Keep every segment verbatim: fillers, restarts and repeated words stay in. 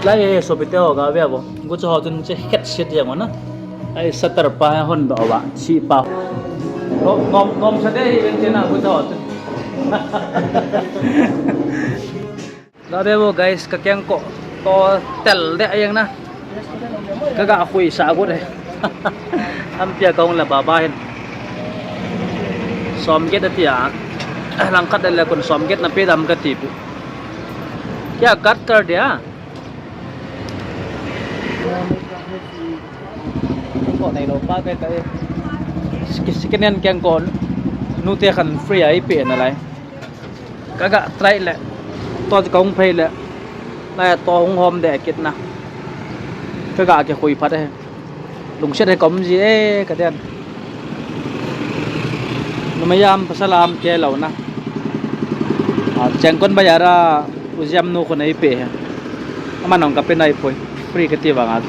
Lai he, sopite ho ga ve vo. Gucha ho chun che het set jeng na. Ai, satar pa hon do va, si pa. Nom, nom, nom sa de hi ven che na gucha ho chun. Ga ve vo guys, ka kengkoh to tel de jeng na. Ka ga khui sa got e. Ampia ka hung la baba hin. Som get ati a. Langkhat le kon som get na pe dam kati pu. Kya cut kar diya? Kengkoh nei lou pa kei ta e. Second hand kengkoh nute khan free a eipe na lai. Ka ga try le. To ka hung phei le. Lai to hung hom de kit na. Ka ga kikhui phat e. Lungset he ka um ji e, ka den. Numei a um, pasal a um kei lou na. A, Chengkon bazar a u Jiam nu khun eipe he. Aman hung ka pe nai poi. Free kati vang a.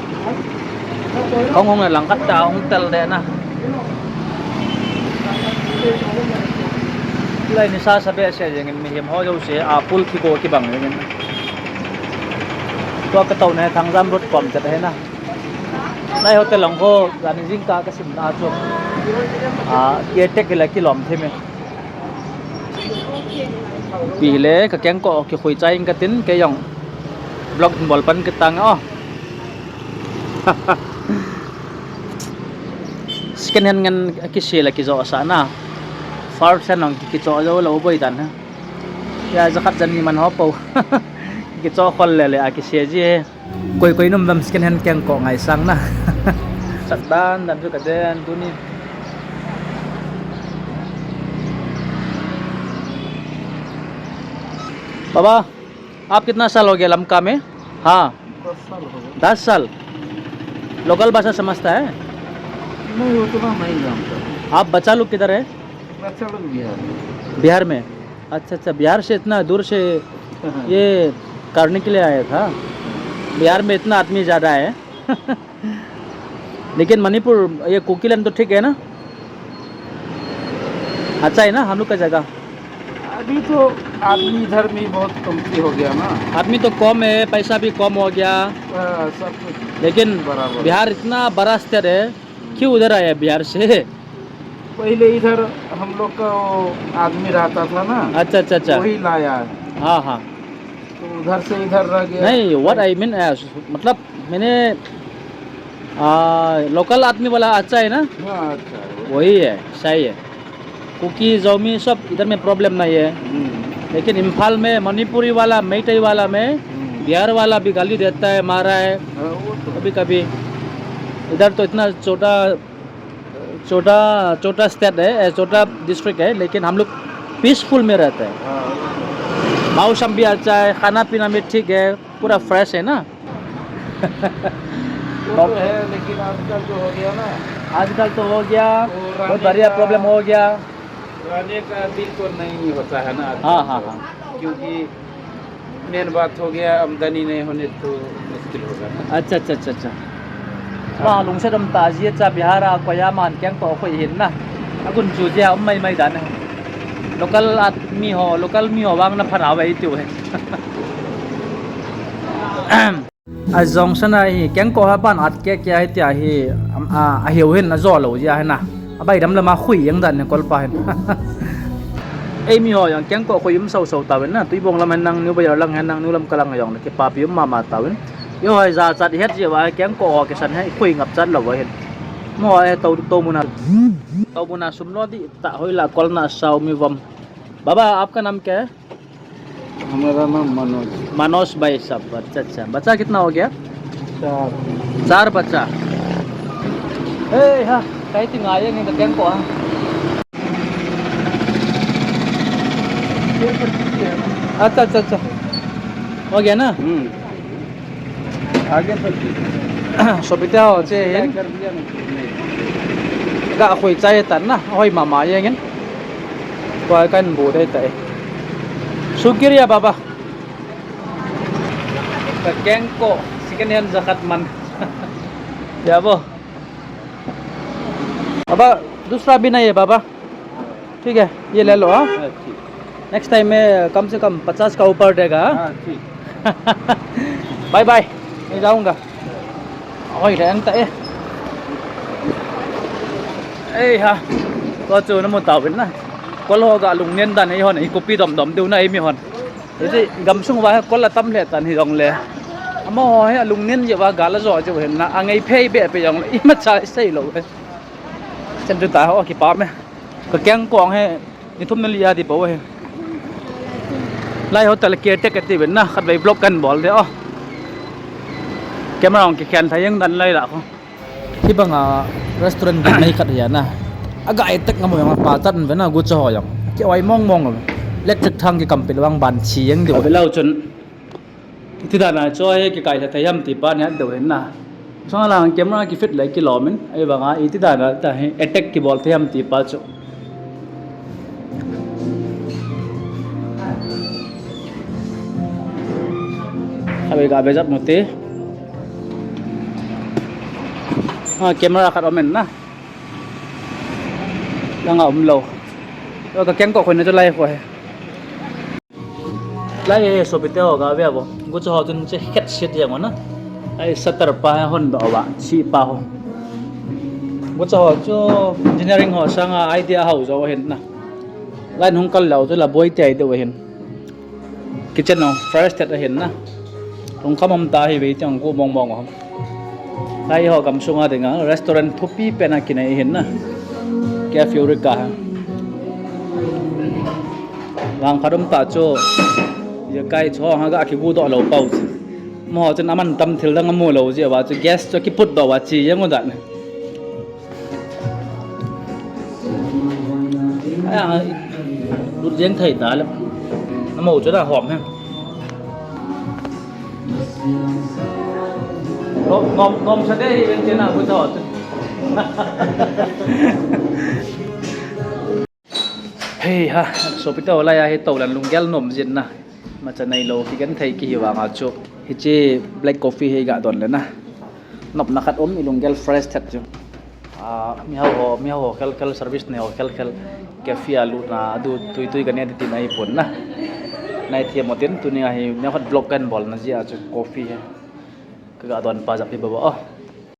Hung hung le langkhat ta hung tel de na. Lai ni sa sa be se jeng in mihem ho jouse a pul thi ko kibang jeng in. Tua ka tou ne Thangjam road kom chat he na. Lai hotel lang ho, jani jingkah ka sim na chu. A, kei tek le kilom thim e. Pi le ka kengkoh kikhui chai ing ka tin, kei jong vlog bol pan kit tang o. Second hand ngen kisi le kijo sa na. First hand nong kicho jo lo boi dan ha. Ya jakhat jani man ho po. Kicho khol le le a kisi ji he. Koi koi num dam second hand kengkoh ngaisang na. Sat dan dan chu ka den tuni. बाबा, आप कितना साल हो गया लमका में? हाँ। दस साल हो गया। दस साल? लोकल भाषा समझता है? नहीं, उतना नहीं जानता। आप बच्चा लोग किधर है? बच्चा लोग बिहार में। बिहार में? अच्छा, अच्छा, बिहार से इतना दूर से ये करने के लिए आया था। बिहार में इतना आदमी ज़्यादा है। लेकिन मणिपुर, ये कुकीलैंड तो ठीक है ना? अच्छा है ना हम लोग का जगह? अभी तो आदमी इधर में बहुत कमती हो गया ना। आदमी तो कम है, पैसा भी कम हो गया। हाँ, सब कुछ लेकिन बराबर। बिहार इतना बड़ा स्टेट है, क्यों उधर आया बिहार से? पहले इधर हम लोग का वो आदमी रहता था ना, अच्छा, अच्छा, अच्छा। वही लाया है। हाँ, हाँ। तो उधर से इधर रह गया। नहीं, what I mean, अ, मतलब मैंने, आ, लोकल आदमी वाला अच्छा है ना? हाँ, अच्छा है। वही है, सही है। कुकी, जोमी सब इधर में प्रॉब्लम नहीं है। हम्म। लेकिन इम्फाल में मणिपुरी वाला, मेइतई वाला में हम्म। बिहार वाला भी गाली देता है, मारा है हाँ, वो तो कभी कभी। इधर तो इतना छोटा, छोटा, छोटा स्टेट है, ए, छोटा डिस्ट्रिक्ट है, लेकिन हम लोग पीसफुल में रहते हैं। हाँ, वो तो है। मौसम भी अच्छा है, खाना पीना भी ठीक है, पूरा फ्रेश है ना। वो तो है, लेकिन आजकल जो हो गया ना, आजकल तो हो गया, वो बहुत रहने बढ़िया का, प्रॉब्लम हो गया। रहने का दिल तो नहीं होता है ना आजकल हाँ, हाँ, तो। हाँ। क्योंकि मेन बात हो गया, आमदनी नहीं होने तो मुश्किल होगा ना। अच्छा, अच्छा, अच्छा, अच्छा। Ba lungset um ta ji cha Bihar a koi a man kengkoh khui hin na. Agun chu jia um mai mai dan. Local admi ho, local mi ho vang na phan a vai tiu he. A jong sana hi kengkoh ha ban at ke ke hi tia hi, am, a, a hiu hin na jo lo jia hi na. A bai dam lama khui jeng dan ne kol pa hin. Ei mi ho jong kengkoh khui um sau sau ta ven na. Tuibong lam hen nang, New Bazar lang hen nang, New Lamka lang jong na kipapi um mama ta ven. Yo hoi ja chat het je va kengkoh ho kisan he khui ngap chat lo va hin. Mo he to to muna. To muna sum lo di ta hoi la kol na sau mi vom. बाबा, आपका नाम क्या है? हमारा नाम मनोज। मनोज भाई साहब, अच्छा, अच्छा। बच्चा कितना हो गया? चार। चार बच्चा। ए, हाँ, कहीं तो आए नहीं तो कैंप को, हाँ। अच्छा, अच्छा, अच्छा। हो गया ना? हम्म। आगे तो ठीक है। Sopite ho che hin. कर दिया ना, नहीं। Ga khoi chai tan na, hoi mama jeng in. Tua kan bu dei ta e. Shukriya baba. Ka kengkoh, second hand jakhat man. Ya bo. बाबा, दूसरा भी नहीं है बाबा। ठीक है, ये ले लो, हाँ। हाँ, ठीक। Next time में कम से कम पचास का ऊपर देगा, हाँ? हाँ, ठीक। Bye bye। Ei, jaunga. Hoi le anta e. Ei ha. Ko chu namu tauvin na. Kol ho ga lungnen dan eihon i copy dom dom diu na eimi hon. Hiche gamsung uva hi kol atam lheh tan hijongle, amaho hi alungnen jeh uva gal ajo jeh u ahin na, angei phei behpeh jongle imacha isei lou hi. Chen chu ta ho kipah me. Ka kengkong hi ni thum ni li a di bou hi. Lai hotel a caretaker ati uvin na, khatvei vlog kan bol de o. Camera hung kikhen thei jeng dan lai la kho. Hibanga restaurant gimnei khat hi ana. Aga attack ngam u jong apachat uvin na, gucha ho jong. Kioi mong mong. Electric thang kikam peh vang ban chi jeng diu. Abe lou chun. Iti dan a chu hi kikailha thei ham ti pa ni hat deu hin na. Chang lang camera kifit le kilom in. Ahivanga iti dan a ta hi attack kibol thei ham ti pa chu. Abe ga be jap mu te. Ha, camera khat om in na. Langa um lou. Ka kengkoh khoi na chu lai kho hi. Lai hi sopite ho ga ve vo. Gucha ho chun che khet set jeng u na. Ai shutter pa hi hon doh uva, chi pa ho. Gucha ho chu engineering ho sanga idea hao jo ahin na. Line hung kal lou chu la boi tei deu ahin. Kitchen ho fresh thet ahin na. Lungkham um ta hi ve tiang gu mong mong ho. Lai ho gamsunga dinga restaurant thupi pen a kinei ahin na. Cafe Eureka ha. Vang khat um ta chu. Ijakai chu ho ga kigu doh lou pau chu. Amaho chun aman tam thil dang amu lou jeh uva chu gas chu kiput doh uva chi jeng u dan. Ai, lut jeng thei ta le. Amaho chu na hom he. Nom, nom, nom sa de hi ven chen a bu to. Hei ha, sopite ho lai a hi tolan lunggel nom jin na. Imacha neilou kigenthei kihi vanga chu. Hiche black coffee hi ga don le na. Nopna khat um, ilunggel fresh thet chu. Ah, mihao ho, mihao ho khel khel, service nei ho khel khel, cafe a lutna, adu tui tui kanei ati tina ahipon na. Nei thei mo tin, tuni a hi, neo khat vlog kan bolna jeh a chu coffee hi. Kaga don pa jap hi baba, oh.